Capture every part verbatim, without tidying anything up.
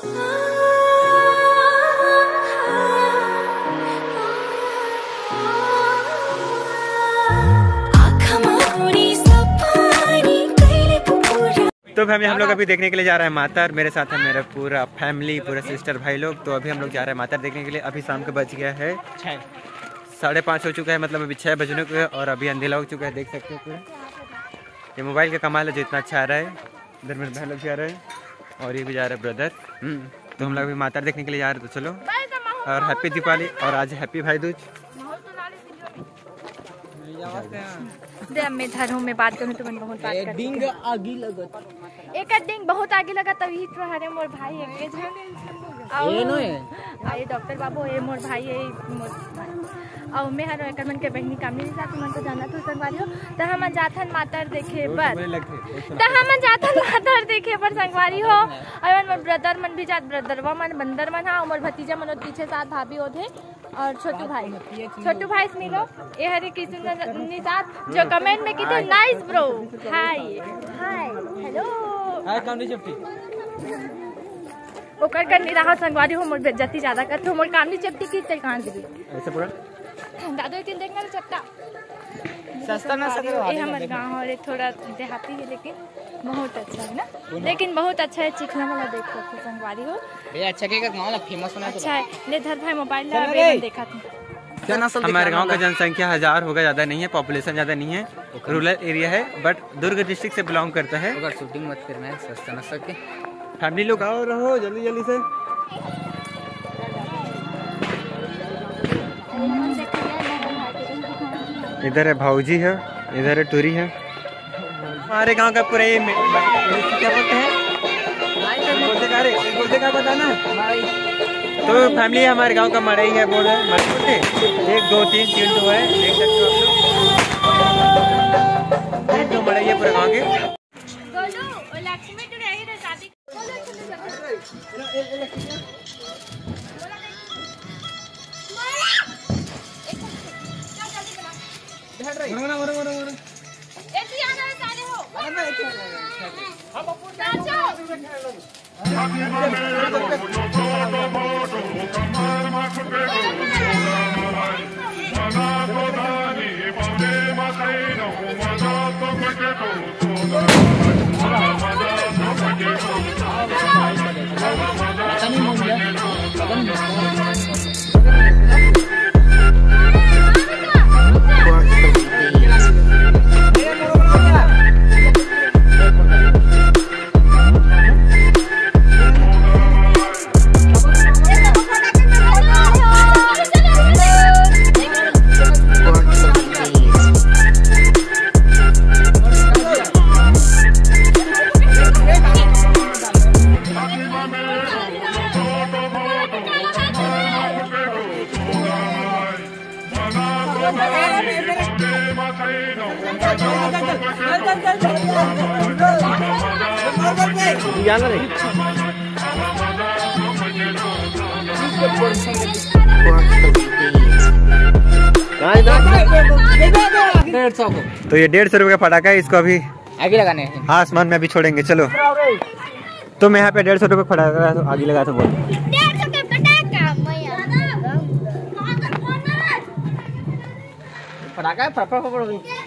तो फैमिली, हम लोग अभी देखने के लिए जा रहे हैं मातर। मेरे साथ है मेरा पूरा फैमिली, पूरा सिस्टर भाई लोग। तो अभी हम लोग जा रहे हैं मातर देखने के लिए। अभी शाम के बज गया है छः, साढ़े पाँच हो चुका है, मतलब अभी छः बजने को है और अभी अंधेला हो चुका है, देख सकते हो पूरा। ये मोबाइल का कमाल है जो इतना अच्छा आ रहा है। इधर मेरे बहन लोग जा रहे हैं और ये भी जा रहे हैं ब्रदर। हम्म। तो हम लोग अभी मातर देखने के लिए जा रहे हैं, तो चलो। और हैप्पी दीपावली और आज हैप्पी भाई दूज। दे, अब मैं धर हूँ, मैं बात करूँ तो मैं बहुत बात ए, करती डिंग हूँ। आगी लगत। एक डिंग बहुत आगे लगा, तभी तो हरे मोर भाई एक के झन। ए नो ए। आ, ये डॉक्टर बाबू, ये मोर भाई, ये मोर, और मैं हर एकर मन के बहिनी कामनी साथ मन तो जाना तू संगवारी हो। तो हम जाथन मातर देखे बर। तो हम जाथन मातर देखे बर संगवारी हो। और मन मोर ब्रदर मन भी जात, ब्रदरवा मन, बंदर मन हा, और मोर भतीजा मन पीछे साथ भाभी होथे। और छोटू भाई, छोटू भाई से मिलो। ये हरे किशुन निषाद जो कमेंट में किथे, "Nice bro, hi, hi, hello।" हाय, कामनी चपटी। ओकर कर नहीं रहा संगवारी हो, मोर बेइज्जती ज्यादा करथे, मोर कामनी चपटी की ते कान दे। ऐसे पूरा दादा, ये तीन देखना रे चट्टा। सस्ता ना सस्ता ये हमारे गाँव और थोड़ा देहाती है, लेकिन बहुत अच्छा है ना, लेकिन बहुत अच्छा है। चिकना वाला देख सकते संगवारी हो। भैया, अच्छा के गाँव ला फेमस होना अच्छा है। ले धर भाई मोबाइल ला, चलो अभी रे। हम देखा थे। क्या नस्ल हमारे दिखाना गांव का ला? जनसंख्या हजार होगा, ज़्यादा नहीं है, पॉपुलेशन ज़्यादा नहीं है, रूरल एरिया है, बट दुर्ग डिस्ट्रिक्ट से बिलोंग करता है। अगर शूटिंग मत करना है, सस्ता ना सके। फैमिली लोग आओ, रहो जल्दी जल्दी से। इधर है भाऊजी है, इधर है टूरी है। हमारे गांव का पूरा ये मे-, क्या बोलते हैं, बोलते क्या रे, बोलते क्या बताना। तो फैमिली हमारे गांव का मड़ई है, बोल रहे हैं, मड़ई बोलते हैं। एक, दो, तीन, तीन ठो है, देख सकते हो आप लोग। तीन ठो मड़ई है पूरे गांव के। गोलू और लक्ष्मी टुडे यही रे शादी। डेढ़ सौ को। तो ये डेढ़ सौ रुपये का फटाका है, इसको अभी आगे लगाने हैं। हाँ, आसमान में अभी छोड़ेंगे। चलो, तो मैं यहाँ पे डेढ़ सौ रुपये फटाका आगे लगा था, बोल। डेढ़ सौ का फटाका, भैया। फटाका है, फटफट फटफट।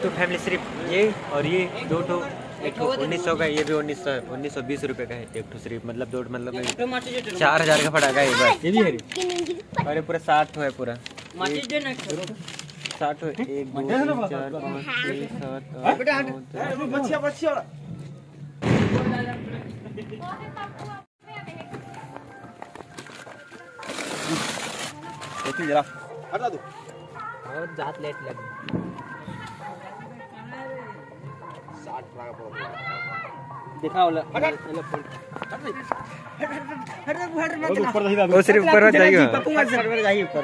तो फैमिली सिर्फ ये और ये दो ठो, एक ठो उन्नीस सौ का, ये भी उन्नीस सौ है, उन्नीस सौ बीस रुपये का है एक ठो सिर्फ, मतलब दो ठो, मतलब चार हज़ार का फटाका है एक बार। ये भी है रे। अरे पूरा साठ ठो है पूरा। साठ ठो, एक, दो, तीन, चार, पाँच, छः, सात, आठ, नौ, दस। देखिए जरा, हटा दो। बहुत जात लेट लगी। साठ रहा का problem। दिखा वाला। हट, हट। हट, हट, हट, हट, हट, मत वो जा। ऊपर नहीं था। वो सिर्फ ऊपर मत जाइए। पप्पू मत जा। ऊपर जाइए, ऊपर।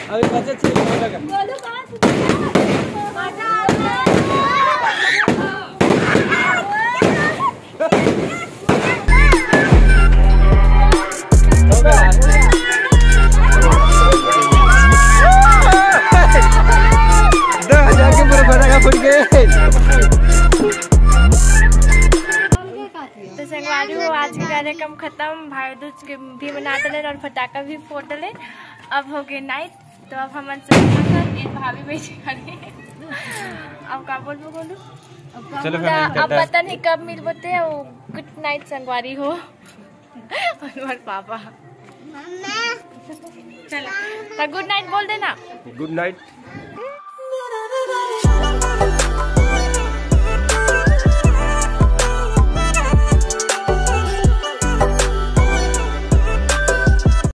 अभी बचे छह मिनट का। दो हज़ार के पूरा फटाका फूट गए। तो संगवारी हो, आज के कार्यक्रम खत्म, भाई दूज के भी मना डले और फटाका भी फोड़ डले। अब हो गए नाइट, तो अब हमन सब खाकर एक भाभी बैठे खड़ी। अब का बोलबो बोलू? चलो अब पता नहीं कब मिलबो ते। गुड नाइट संगवारी हो। और पापा। चलो, तो गुड नाइट बोल देना। गुड नाइट।